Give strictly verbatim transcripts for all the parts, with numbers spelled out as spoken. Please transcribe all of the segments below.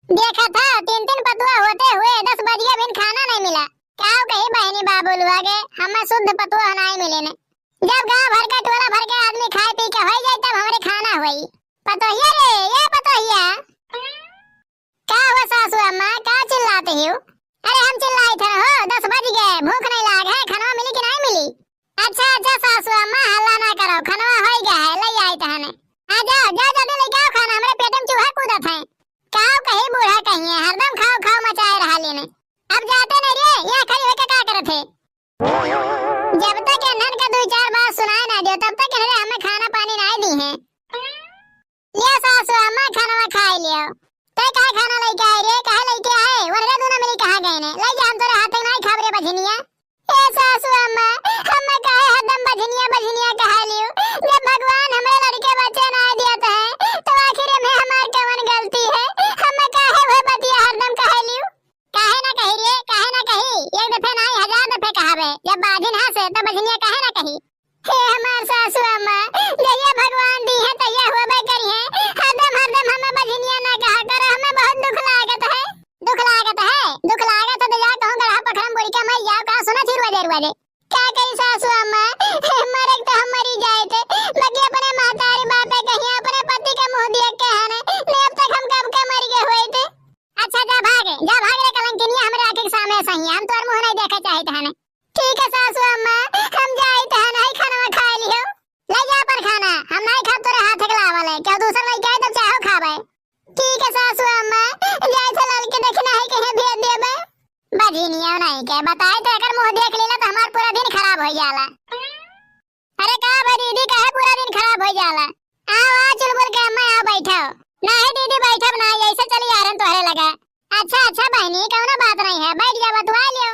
देखत ह, तीन तीन पतुआ होते हुए दस बज गए, अभिन खाना नहीं मिला। काव कही बहिनी बाबू लोग, हमें शुद्ध पतुआ नहीं मिले ने। जब गांव भर के, टोला भर के आदमी खाए पी के होई जाए, तब हमरे खाना होई। पतोहिया रे, ये पतोहिया। का हुआ सासू अम्मा, का चिल्लाते हो? अरे हम चिल्लाई थे हो, दस बज गए, भूख नहीं लाग है, खाना मिली कि नहीं मिली? अच्छा, अच्छा सासू अम्मा, हल्ला ना करो, खाना होई गया है, ले आई तहने। आ जाओ, जाओ जल्दी लेके आओ खाना, हमरे पेट में चूहा कूदत है। काव कही बूढ़ा कहिए, हरदम खाओ खाओ मचाए रहा लेने। अब जाते नहीं रे, यहाँ खड़ी होके का करत है? जब तक इन्हन का दो चार बात सुनाए ना दियो, तब तक इन्हरे हमें खाना पानी नहीं दी है। लियो सासू अम्मा, खाना खाए लियो। ते काहे खाना लेके आए रे, काहे लेके आए? वनरे दूनो मिली कहाँ गए ने? ले जा, हम तोरे हाथे नहीं खाब रे बझनिया। ए सासू अम्मा, हमें काहे हरदम बझनिया बझनिया कहा लियो? जब भगवान हमरे लड़के बच्चे ना दियत है, तो आखिर में हमार कवन गलती है? हमें काहे वह बतिया हरदम कहा लियो? काहे ना कही रे, काहे ना कही? एक दफे नाई, हजार दफे कहावे। जब बाझिन हंसे, तब बझनिया काहे ना कही? हे हमार सासू अम्मा, जहिया भगवान दी है, तहिया होबे करी है। हरदम, हरदम हमें बझनिया ना कहा करो, हमें बहुत दुख लागत है। दुख लागत है, दुख लागत है तो जा कहूँ गड़हा पखरम बुड़ी के मर जाओ, का सुना छिरुआ जरुआ दे। का कही सासू अम्मा, मरे के तो हम मरी जाए थे, बाकी अपने महतारी बापे कहिया, अपने पति के मुंह देख के हने, ने अब तक हम कब के मर गए हुए थे। अच्छा, जा भाग, जा भाग रे कलंकिनिया, हमरे आँखी के सामने से ही, हम तोर मुँह नहीं देखे चाहित हन। ठीक है सासू अम्मा, हम जाइत हन, है खाना खाए लियो। ले जा अपन खाना, हम नहीं खाब तोरे हाथ के लावल है, केहू दूसर लेके आए तब चाहो खाबे। ठीक है सासू अम्मा, जाइत है लड़के देखना है कहीं भेज देबे। बझिनिया नहीं के बताए तो एकर मुँह देख लेला तो हमार पूरा दिन खराब हो जाला। अरे का बा दीदी, काहे पूरा दिन खराब हो जाला? आओ, आओ चुलबुल के अम्मा, आओ बैठो। नाही दीदी, बैठब ना, ऐसे चली आ रहन तोहरे लगा। अच्छा, अच्छा बहिनी, कौनो बात नहीं है, बैठ जा, बतुआ लियो।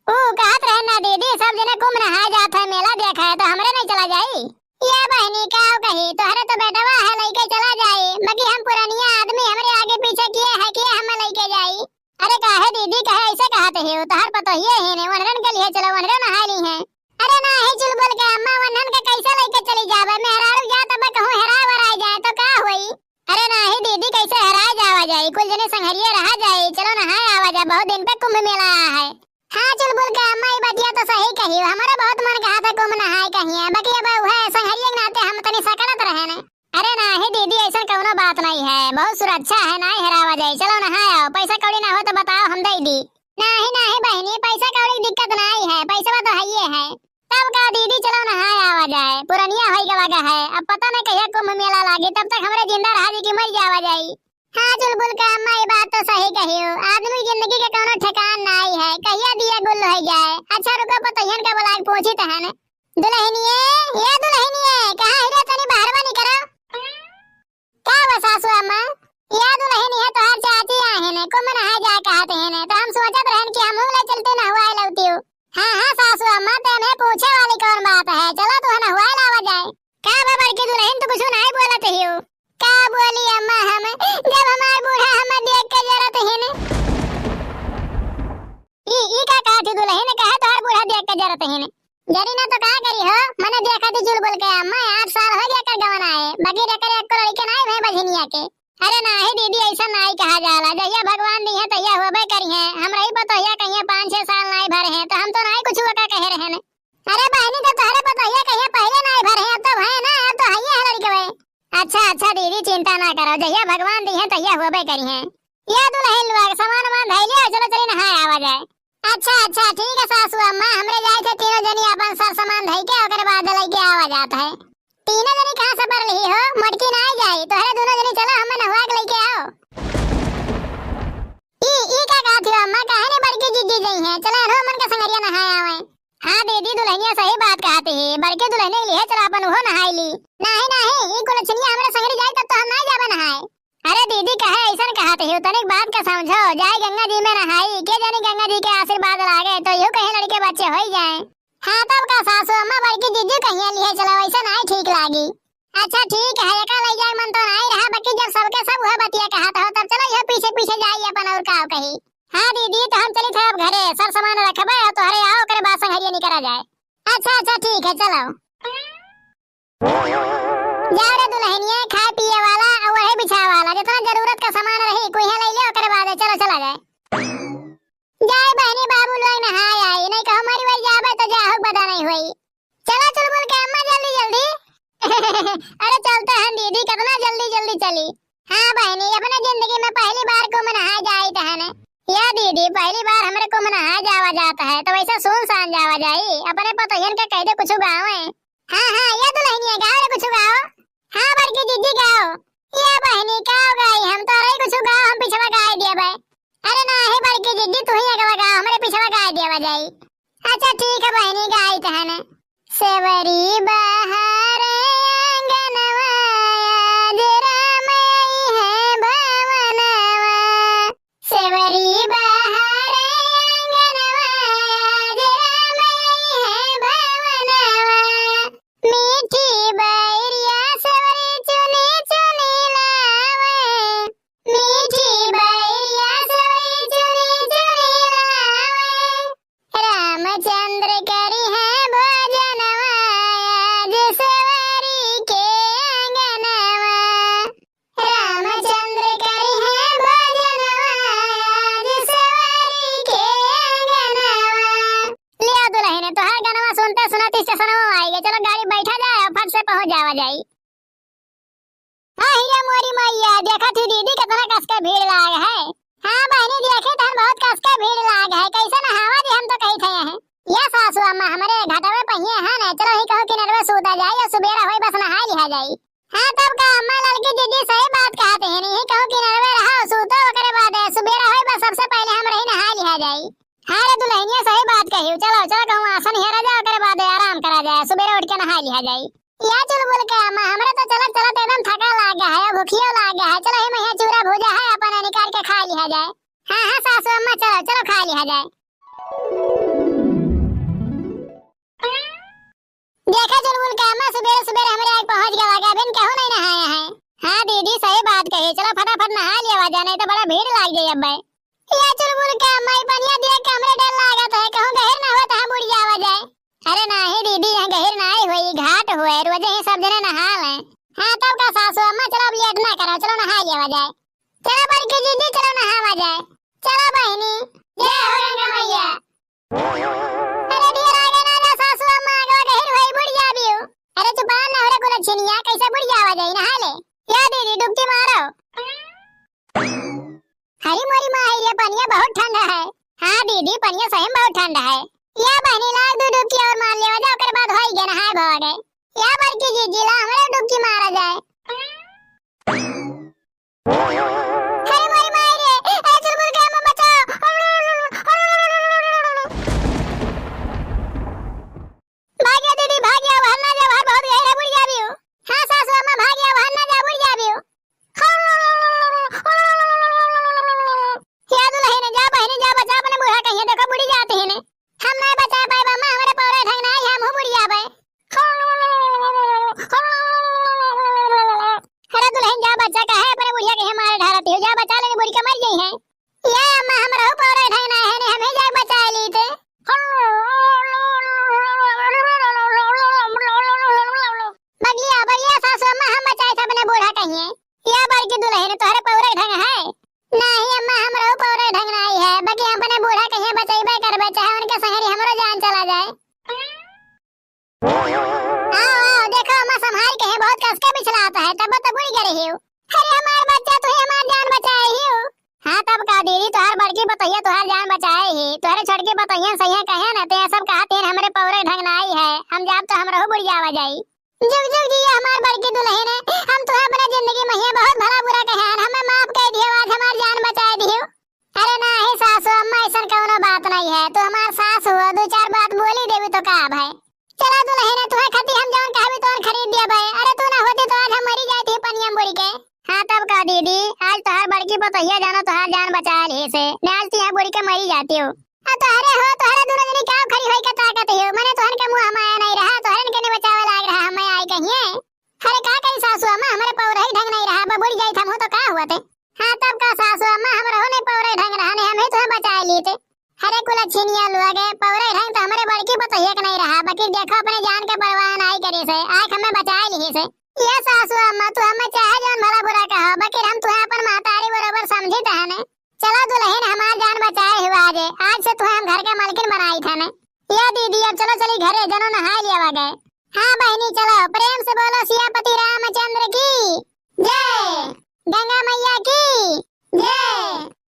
ऊ कहत रहे ना दीदी, सब जने कुंभ नहाए जात है, मेला देख है, तो हमरे नहीं चला जाई? ये बहिनी का कही, तोहरे तो बेटवा है, लेके चला जाई, बाकी हम पुरनिया आदमी, हमरे आगे पीछे किए है, किए हमें लेके जाई? अरे काहे दीदी, काहे ऐसे कहत हो? तोहर पतोहिए ही ने, वनरन के लिए चलो, वनरे नहाए ली हैं। अरे नाही चुलबुल के अम्मा, वनरन के कैसे लेके चली जावे? मेहरारू जा तब कहूँ हेराए वराए जाए तो का होई? अरे नाही दीदी, कैसे हेराए जावा जाई? कुल जने संघरिया रहा जाई, चलो नहाए आवा जाए, बहुत दिन पे कुंभ मेला आया है। हाँ चुलबुल के अम्मा, ई बतिया तो सही कही, हमारा बहुत मन कहा था कुंभ नहाए कहिए, बाकी अब वह संघरिया के नाते हम तनी सकड़त रहे ने। अरे नाही दीदी, ऐसा कौनो बात नहीं है, बहुत सुरक्षा है, नाही हेरावा जाई। चलो नहाए आओ, पैसा कौड़ी ना हो तो बताओ, हम दे दी। नाही नाही बहिनी, पैसा कौड़ी की दिक्कत नाही है, पैसा तो है ये है। तब का दीदी, चलो नहाए आवा जाए, पुरनिया होई गवा गा है, अब पता नहीं कहिया कुंभ मेला लागे, तब तक हमरे जिंदा रहा जी की मर जावा जाई। हाँ चुलबुल का अम्मा, ये बात तो सही कही हो, आदमी जिंदगी के कौनो ठिकान नाही है, कहिया दिया गुल हो जाए। अच्छा रुको, पतोहियन का बुला के पूछी तहन। दुलहिनिये, ए दुलहिनिये, कहाँ हिरे, तनी बहरवा निकरो। का बा सासू अम्मा? ए दुलहिनिये, तोहार चाची आहे ने, कुंभ नहाए जाए कहत है ने, तो हम सोचत रहन कि हमहू ले चलते नहवाए लौटियो। हाँ, हाँ सासू अम्मा, ते हमें पूछे वाली कौन बात है, चलो तू नहवाए लावा जाए। का बा बड़की दुलहिन, तू कुछ नहीं बोलत हियो? का बोली अम्मा हम, जब हमार बूढ़ा हमें देख के जरत है ने। ई, ई का कहत ही दुलहिन, काहे तोहार बूढ़ा देख के जरत हिन? जरी ना तो का करी हो, मने देखत ही चुलबुल के अम्मा, आठ साल हो गया कर गवन आए, बाकी एकर एको लड़के नाई भए बझिनिया के। अरे नाही दीदी, ऐसा नाई कहा जाला, जहिया भगवान दी है तहिया होबे करी है। हमरा ही पतोहिया कहिए पाँच छह साल नाई भरे हैं, तो हम तो नाई कुछ का कहे रहे ने। अरे बहनी, तो तोहरे पतोहिया कहिए पहले नाई भरे हैं, अब तो भए ना, अब तो हइये है लड़के। अच्छा, अच्छा दीदी, चिंता ना करो, जहिया भगवान दी है तहिया होबे करी है। या दुलहिन लोग, सामान वामान धइ लिया, चलो चली नहाए आवा जाए। अच्छा, अच्छा, ठीक है सासू अम्मा, हमरे जाए थे तीनों जनी अपन सर सामान धइ के, ओकरे बाद लेके आवा जात है। तीनों जनी कहाँ से पड़ रही हो, मोटकी ना आई जाई, तोहरे दोनों जनी चलो, हमें नहवा के लेके आओ। ई, ई का कहत हो अम्मा, काहे नहीं बड़की जीजी गई हैं, चलो इन्हों मन का संगरिया नहाए आवे। हाँ दीदी, दुलहिनिया सही बात कहत ही, बड़की दुलहिनिया के लिए चलो अपन उहो नहाए ली। नाही, नाही, ई कुलछनिया हमरे संगरी जाई तब तो हम नहीं जाबे नहाए। अरे दीदी, काहे ऐसन कहत हो? तनिक बात का समझो, जाए गंगा जी में नहाई, के जानी गंगा जी के आशीर्वाद लागे, तो यूं कहीं लड़के बच्चे होई जाए। हाँ, तब का सासू अम्मा, बड़की जीजी कहिए लिए चलो, ऐसा नहीं ठीक लागी। अच्छा ठीक है, एका लई जाए मन तो नहीं रहा, बाकी जब सबके सब वह बतिया कहत हो, तब चलो यह पीछे पीछे जाई अपन और का कही। हाँ दीदी, तो हम चली थे अब घरे, सर सामान रखबे और तोहरे आओ, ओकरे बाद संगरिया निकरा जाए। अच्छा, अच्छा, ठीक है, चलो। जाओ रे दुलहिनिया, खाए पिए वाला और वही बिछाए वाला, जितना जरूरत का सामान रही, फायदा नहीं होई। चला चुलबुल के अम्मा जल्दी जल्दी। अरे चलते हैं दीदी, कितना जल्दी जल्दी चली। हाँ बहिनी, अपने जिंदगी में पहली बार कुंभ नहाए जाइत हन। या दीदी, पहली बार हमरे कुंभ नहाए जावा जात है, तो वैसे सुनसान जावा जाई। अपने पतोहियन के कह दे कुछ गावे। हाँ हाँ, या दुल्हनिया गाओ रे कुछ गाओ। हाँ बड़की जीजी गाओ। या बहिनी का गाई, हम तो रही कुछ गाओ, हम पिछवा गाए दिया बे। अरे नाही बड़की जीजी, तू ही अगवा गाओ, हमरे पिछवा गाए दिया जाई। अच्छा ठीक है बहिनी, गाइत हन। सेवरी बहारे आंगनवा, आज राम आई है भवनवा। सेवरी बहारे आंगनवा, आज राम आई है भवनवा। मीठी बैरिया सेवरी चुनी चुनी लावे। मीठी बैरिया सेवरी चुनी चुनी लावे। रामचंद्र करी है भोजनवा, आज सेवरी के आंगनवा। रामचंद्र करी है भोजनवा, आज सेवरी के आंगनवा। लिया दुल्हन, तोहार गनवा सुनते सुनत स्टेशनवा में आइगे। चलो गाड़ी बैठा जाए और फट से पहुँच जावा जाई। हाँ हीरा मोरी मैया, देखत ही दीदी कितना कस के भीड़ लाग है। हाँ बहिनी, देखे तहन बहुत कस के भीड़ लाग है, कैसे नहावा जी, हम तो कही थे हैं। या सासू अम्मा, हमरे घटवे पहिए है ना, चलो ही कहूँ किनरवे सूता जाई और सुबेरा होई बस नहाई लिहा जाई। हाँ तब का अम्मा, लड़की दीदी सही बात कहत हैं, ही कहूँ किनरवे रहा सूतो, ओकरे बाद सुबेरा होई बस सबसे पहले हम रही नहाई लिहा जाई। हाँ रे दुल्हनिया, सही बात कही, चलो चलो कहूँ आसन हेरा जाए, ओकरे बाद आराम करा जाए, सुबेरे उठ के नहाई लिहा जाई। या चुलबुल के अम्मा, हमरे तो चलत चलत एकदम थका लाग है, भूखियो लाग है। चलो ही मैया चूरा भूजा है, अपन निकाल के खा लिहा जाए। हाँ हाँ सासू अम्मा, चलो चलो खा लिहा जाए। देखा चुलबुल के अम्मा, सुबेरे सुबेरे हमरे आग पहुँच गवा, अबिन कहूँ नहीं नहाया है। हाँ दीदी सही बात कही, चलो फटाफट नहा लिया जाए, नहीं तो बड़ा भीड़ लाग जाई अब्बे। या चुलबुल के अम्मा, ई पनिया देख के हमरे डर लागत है, कहूँ गहिर ना हो तो हम बुड़ जावा जाए। अरे नाही दीदी, यहाँ गहिर नाही होई, घाट होए, रोजे ही सब जने नहा लें। हाँ तब का सासू अम्मा, चलो अब लेट ना करो, चलो नहा लिया जाए। चलो बड़की जीजी, चलो नहावा जाए। चलो बहिनी। जय हो गंगा मैया। अरे ढेर आगे ना जा सासू अम्मा, आगे गहिर होई, बुड़ जाबियो। अरे चुपा ना हो रे कुलछिनिया, कैसे बुड़ जावा जाई, नहा ले। या दीदी डुबकी मारो। हरी मोरी माई रे, पनिया बहुत ठंडा है। हाँ दीदी, पनिया सही में बहुत ठंडा है। या बहिनी, लाग दू डुबकी और मार लेवा जा, ओकर बाद होई गया, नहाए भवा गए। या बड़की जीजी, ला हमरे डुबकी मारा जाए। हरी मोरी माई रे, ए चुलबुल के अम्मा बचाओ। भागिया दीदी, भागिया, वहर ना जा, वहर बहुत गहिर है, बुड़ जाबियो। हाँ सासू अम्मा, भागिया, वहर ना जा, बुड़ जाबियो। या दुल्हन, जा बहिनी, जा बचा अपने बूढ़ा कहिए, देखो बुड़ी जाती है ने। हम नहीं बचा पाए अम्मा, हमरे पौरे ढंग ना आई, हम हूँ बुड़ी जाबे। अरे दुल्हन, जा बच्चा, काहे अपने बुढ़िया के मारे ढारती हो, जा बचा लेने, बुड़ी के मर गई है। या अम्मा, हमरहू पौरे ढंग ना है ने, हमें जाके बचाए लीते। बगलिया, बगलिया सासू अम्मा, हम बचाए थे अपने बूढ़ा कहिए। या बड़की दुल्हन, तोहरे पौरे ढंग है? नाही अम्मा, हमरहू पौरे ढंग नाही है, बाकी हम अपने बूढ़ा कहिए बचैबे करबे, चाहे उनके संगरी हमरो जान चला जाए। आओ, आओ, देखो, अम्मा संभाल के है, बहुत कस के बिछलात है, तब तो बुड़ गए रही हो। अरे हमार बच्चा, तू ही हमार जान बचाए ही हो। हाँ, तब का दीदी, तोहार बड़की पतोहिया तोहार जान बचाए ही, तोहरे छोटकी पतोहिया सैया कहे न, ते सब कहा तीन हमरे पौरे ढंग नाई है, हम जाब तो हमरहू बुढ़ियावा जाई। जुग जुग जिया हमार बड़की दुल्हन, हम तोहे अपने जिंदगी में ही बहुत भला बुरा कहे हन, हमें माफ कर दियो, आज हमार जान बचाए दियो। अरे नाही सासू अम्मा, ऐसन कौनो बात नहीं है, तू हमार सास हो, दो चार बात बोली देवी तो का भाई। चला दुल्हन, तुहे खातिर हम जौन कहबी तौन खरीद दिया भाई। अरे तू ना होती तो आज हम मरी जाती पनिया में बुड़ी के। हाँ तब का दीदी, आज तोहार बड़की पतोहिया जानो तोहार जान बचा ली से, न आज तू यहाँ बुड़ी के मरी जाती हो। आ तोहरे हो, तोहरे दोनों जनी का खड़ी होई के ताकत हो, मने तोहन के मुँह माया नहीं रहा, तोहरन के नहीं बचावे लाग रहा, हम आई कहिए। अरे का करी सासू अम्मा, हमरे पौरही ढंग नहीं रहा, बबुड़ी जाई थमहू तो का हुआ ते। हाँ तब का सासू अम्मा, हमरहू नहीं पौरही ढंग रहा, नहीं हम ही तुम्हें बचाए ली थे। अरे कुलछिनिया लोग, पौरही ढंग तो हमरे बड़की पतोहिया के नहीं रहा, बाकी देखो अपने जान के परवाह नहीं करी से, आँख हमें बचाए ली से। ये सासू अम्मा, तू हमें चाहे जौन भला बुरा कहो, बाकी हम तुम्हें अपन महतारी बरोबर समझी तहने। चला दुल्हन, हमार जान बचाए हुआ आज, आज से तुम्हें हम घर के मालकिन बनाई थने। या दीदी, कि अब चलो चली घरे, जनो नहाय लिया गए। हाँ बहिनी, चलो, प्रेम से बोलो सियापति रामचंद्र की।